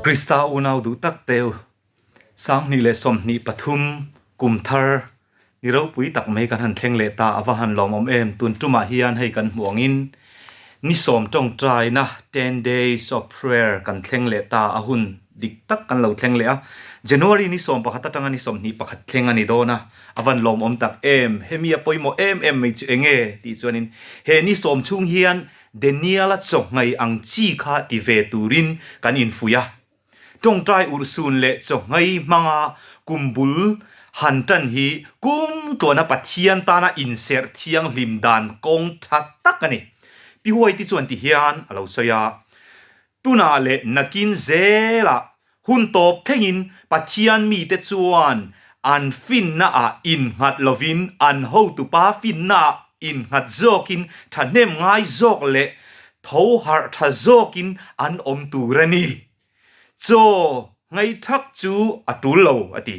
Krista unau duh tak teu, 2023 kum thar ni ropui tak mai kan han thleng leh ta, a va han lawmawm em? Tun tumah hian hei kan hmuh angin ni sawm tawngtaina, ten days of prayer, kan thleng leh ta, a hun dik tak kan lo thleng leh a. January ni sawm pakhat atanga ni sawmhnih pakhat thleng a ni dawn a, a van lawmawm tak em? Hemi a pawimawh em em mai chu enge tih chuanin he ni sawm chhung hian Daniel-a chawhngaih ang chi kha ti ve turin kan infuih a. Tawngtai urhsun leh chawhngaih hmanga kum bul han tan hi kum tluana Pathian tana inserh thianghlim dan kawng tha tak a ni. Pi Huaiti chuan ti hian a lo sawi a, Tunah leh nakin zelah hun tawp thlengin Pathian mite chuan an finnaah innghat lovin an hotupa finnaah innghat zawkin thahnem ngai zawk leh tho harh tha zawkin an awm tur a ni. Chaw ngaihthak chu a tul lo, a ti.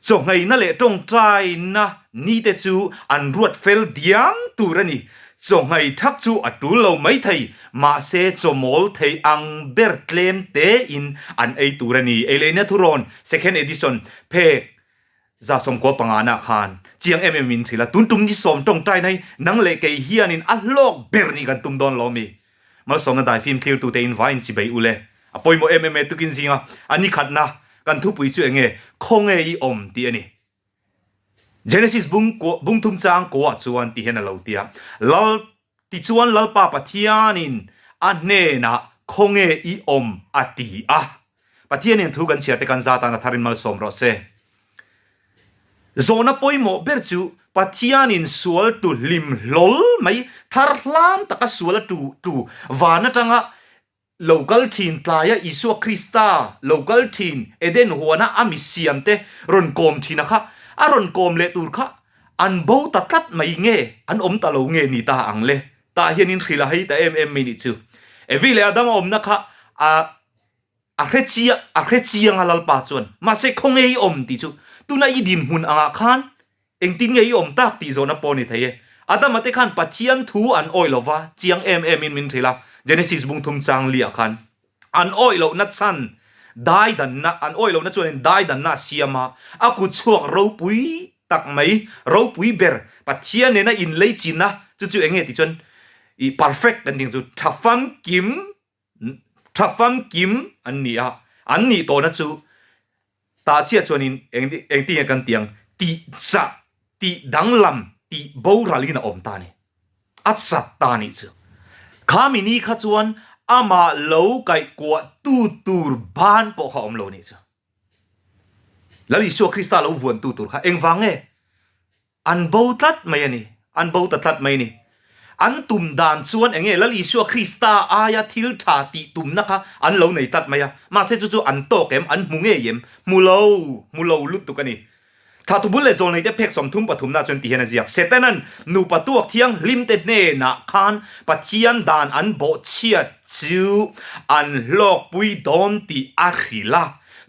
Chawhngheina leh tawngtaina nite chu an ruat fel diam tur a ni. Chawhngei thak chu a tul lo maithei, mahse chawmawl thei ang ber tlem tein an ei tur a ni. Ei leina thurawn, Second Edition, phek 95 nah khan chiang em em in hrilh a, tun tum ni sawm tawngtaina hi nang leh kei hianin a hlawk ber nih kan tum dawn lo mi? Malsawmna dai fim thlirtute in vaiin chibei ule. A pawimawh em em e tukin zinga a ni khatna kan thupui chu enge khawnge i awm tih a ni. Genesis bung bung thum chang kuah chuan ti hian a lo ti a, Lal tichuan Lalpa Pathianin a hnenah khawnge i awm a ti a. Pathianin thu kan chhiar te kan za tan a tharin malsawm rawh se. Zawhna pawimawh ber chu Pathianin sual tu hlim hlawl mai thar hlam taka sual a tu tu van atanga lo kal thin tlaia Isua Krista lo kal thin Eden huana a mi siam te rawn kawm thin a kha a rawn kawm leh tur kha an bo ta tlat mai nge an awm ta lo nge ni ta ang le tah hianin hrilh a hei ta em em mai nih chu Evi leh Adama awmna kha a A hre chiah, a hre chiang a Lalpa chuan, mahse khawnge i awm tih chu tuna i dinhmun angah khan engtin nge i awm tak tih zawhna pawh a ni thei e. Adama te khan Pathian thu an awih lo va, chiang em em in min hrilh a, Genesis bung thum chang liah khan an awih lohna chhan daidanna, an awih lohna chuanin daidanna a siam a, a kut chhuak ropui tak mai, ropui ber Pathian nena inlei chinna chu chu enge tih chuan i perfect kan tih ang chu tha famkim Tha famkim an ni a, an nih tawhna chu tah chiah chuanin engtin nge kan tih ang, tih chah, tih danglam, tih boralin a awm ta a ni. A chat ta a nih chu. Khami ni kha chuan amah lo kaihkuah tu tur ban pawh kha a awm lo a nih chu. Lal Isua Krista lo vuantu tur kha engvang nge? An bo tlat mai a ni. An bo ta tlat mai a ni. An tum dan chuan eng nge Lal Isua Krista aia thil tha tih tumna kha an lo nei tlat mai a. Mahse chu chu an tawk em? An hmu ngei em? Hmu lo, hmu lo lutuk a ni. Thatu bul leh zawlneite phek sawmthum pathumna chuan ti hian a ziak, Setanan nupa tuak thianghlimte hnenah khan Pathian dan an bawhchhiat chu an hlawkpui dawn tih a hrilh a.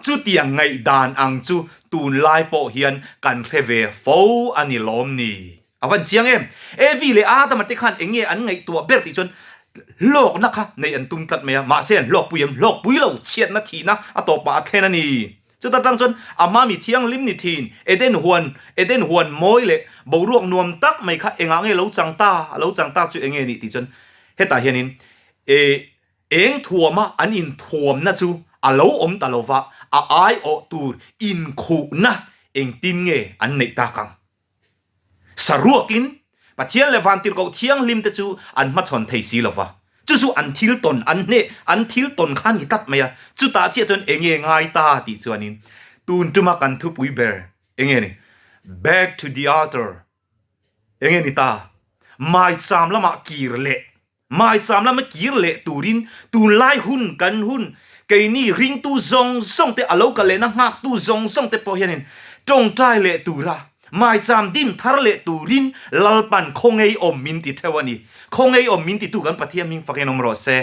Chutiang ngaihdan ang chu Tunlai pawh hian kan hre ve fo a ni lawm ni? A van chiang em? Evi leh Adama te khan eng nge an ngaihtuah ber tih chuan hlawkna kha neih an tum tlat mai a, mahse an hlawkpui em? Hlawkpui lo, chhiatna thihna a tawpah a thlen a ni. Chuta tang chuan a mami thianghlim ni thin, Eden huan, Eden huan mawi leh boruak nuam tak mai kha engah nge lo chang ta? A lo chang tak chu eng nge nih tih chuan hetah hianin e Eng thuama an inthuamna chu a lo awm ta lova, a aiawh tur inkhuhna engtin nge an neih tak ang? Saruakin Pathian leh Vantirhkoh Thianghlimte chu an hmachhawn thei si lova, chu chu an thil tawn, an hneh, an thil tawn kha a ni tlat mai a. Chutah chiah chuan enge ngai ta tih chuanin tun tuma kan thupui ber enge ni? Back to the altar enge ni ta? Maicham lamah kir leh Maicham lama kir leh turin tunlai hun kan hun keini ringtu zawng zawng te a lo kal lehna nghaktu zawng zawng te pawh hianin tawngtai leh tura maicham din thar leh turin Lalpan khawngei awm min ti theuh a ni. Khawngei awm min titu kan Pathian hming fakin awm rawh se.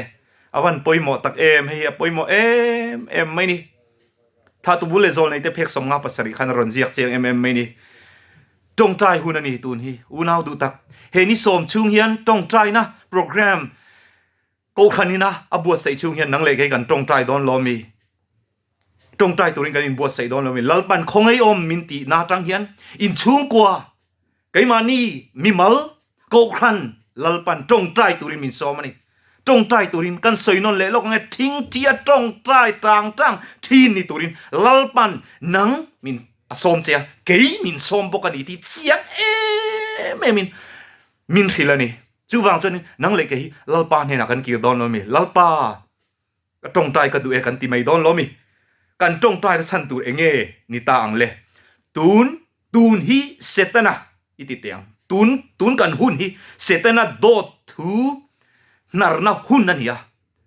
A van pawimawh tak em, hei hi a pawimawh em em mai ni. Thahtu bul leh zawl neite phek 57 khan a rawn ziak chiang em em mai ni. Tawngtai hun a ni tun hi unau duh tak. He ni sawm chhung hian tawngtaina program Kohhran ina a buatsaih chhung hian nang leh kei kan tawngtai dawn lo mi? Tawngtai turin kan inbuatsaih dawn lo mi Lalpan khawngaihawm min tihna atang hian inchhungkua keimahni mimal kohhran Lalpan tawngtai turin min sawm a ni. Tawngtai turin kan sawi nawn leh lawk ang e, thingthia tawngtai tang tang thin ni turin Lalpan nang min a sawm che a, kei min sawm bawk a ni tih chiang em em in min hrilh a ni. Chuvang chuanin nang leh kei hi Lalpa hnenah kan kir dawn lo mi, Lalpa Ka tawngtai ka duh e kan ti mai dawn lo mi? Kan tawngtaina chhan tur eng nge ni ta ang le? Tun, tun hi Setana i ti teh ang. Tun, tun kan hun hi Setana dawt thu hnarna hun a ni a.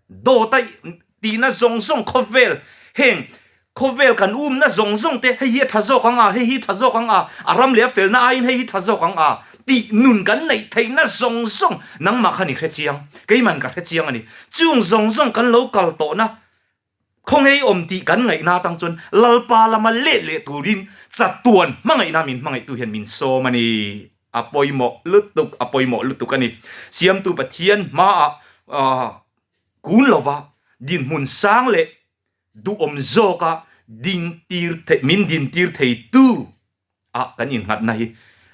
Dawt a tihna zawng zawng khawvel heng Khawvel kan umna zawng zawng te hei hi a tha zawk ang a, hei hi tha zawk ang a, a ram leh a felna aiin hei hi tha zawk ang a tih nun kan neih theihna zawng zawng nangmah khan i hre chiang, keiman ka hre chiang a ni. Chung zawng zawng kan lo kal tawhna khawngei awm tih kan ngaihna atang chuan Lalpa lama let leh turin chatuan hmangaihna min hmangaihtu hian min sawm a ni. A pawimawh lutuk, a pawimawh lutuk a ni. Siamtu Pathian hmaah kun lova dinhmun sang leh duhawm zawka dingtir theih min dintir theitu ah kan innghatna hi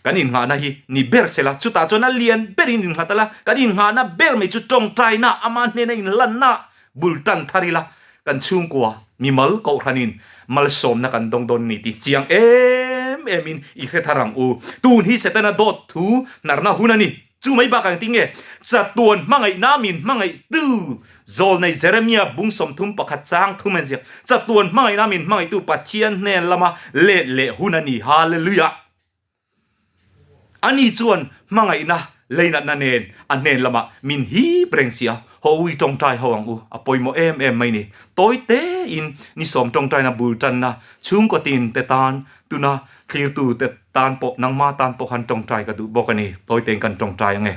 kan innghahna hi ni ber sela chutah chuan a lian berin innghat ala kan innghahna ber mai chu tawngtaina ama hnena inlanna bul tan thar ila kan chhungkua mimal kohhranin malsawmna kan dawng dawn a ni tih chiang em em in i hre thar ang u tun hi Setana dawt thu hnarna hun a ni. Chu mai bakah engtin nge chatuan hmangaihna min hmangaihtu Zawlnei Jeremia bung 31 chang thum a inziak, Chatuan hmangaihna min hmangaihtu Pathian hnen lama let leh hun a ni. Hallelujah! Ani chuan hmangaihna leinatna nen a hnen lamah min hip reng si a, Haw ui tawngtai ho ang u, a pawimawh em em mai ni. Tawi tein ni sawm tawngtaina bul tanna chhungkaw tin te tan tuna Thlirtu te tan pawh, nangma tan pawh khan tawngtai ka duh bawk a ni. Tawitein kan tawngtai ang e.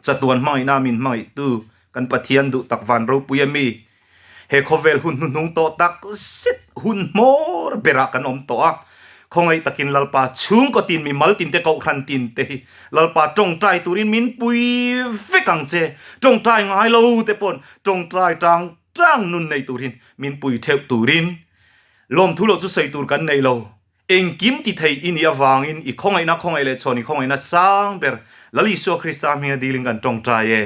Chatuan hmangaihna min hmangaihtu kan Pathian duh tak van ropui a mi. He khawvel hun hnuhnung tawh tak zet hun hmawr berah kan awm tawh a. Khawngaih takin Lalpa chhungkaw tin mimal tin te kohhran tin te hi Lalpa tawngtai turin min pui vek ang che. Tawngtai ngai lo te pawn tawngtai tang tang nun nei turin min pui theuh turin Lawmthu loh chu sawi tur kan nei lo. Engkim ti thei i nih avangin i khawngaihna khawngaih leh chhawn i khawngaihna sang ber Lal Isua Krista hminga dilin kan tawngtai e.